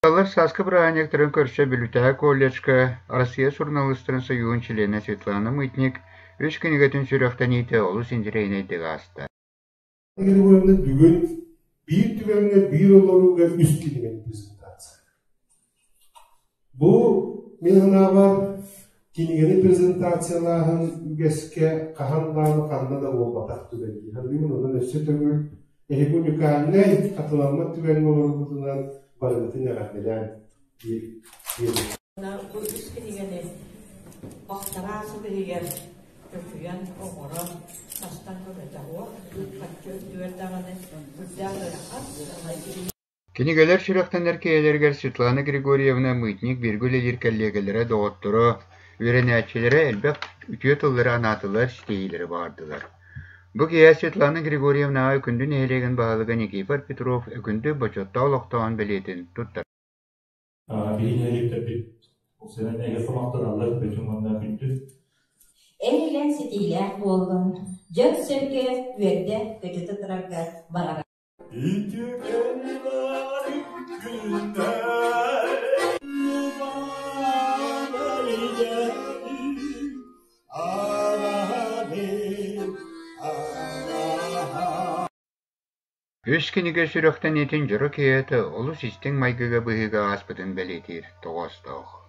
Дьахталлар сааскы бырааһынньыктарын көрсө Бүлүүтээҕи колледжка Россия суруналыыстарын сойууһун чилиэнэ Светлана Мытник үс кинигэтин сүрэхтэниитэ олус интэриэһинэйдик ааста. Бүгүн биир түгэҥҥэ биир олорууга үс кинигэни презентация. Бу мин санаабар кинигэни презентациялааһын үгэскэ хаһан даҕаны ханна да буолбатах түгэн дии саныыбын. Онон өссө төгүл эһиги уникальнай, хатыламмат түгэҥҥэ олорбутунан барыгытын эҕэрдэлээн диир. Бу үс кинигэни балтараа сыл иһигэр чочуйан, оҥорон, тастан көмөтөҕүөх, үп-харчы үрдүгэр даҕаны үрдээх ыарахан. Кинигэлэр сүрэхтэнэр киэһэлэригэр Светлана Григорьевна Мытник бииргэ үлэлиир кэллиэгэлэрэ, доҕотторо, үөрэнээччилэрэ элбэх үтүө тыллары анаатылар, ситиһиилэри баҕардылар. Бу киэһэ Светлана Григорьевнаҕа Өкүндү нэһилиэгин баһылыга Никифор Петров Өкүндү бочуоттаах олохтооҕун бэлиэтин туттарда. Биһиги нэһилиэктэрбит сэмэн эгэ сомохтоналлар бүтүн уонна күндү. Эн ситиилээх буоллун, дьон-сэргэ үөрдэ көтүтэ турарга баҕарабын. Үс кинигэ сүрэхтэниитин дьоро киэһэтэ олус истиҥ майгыга быһыыга ааспытын бэлиэтиир тоҕоостоох.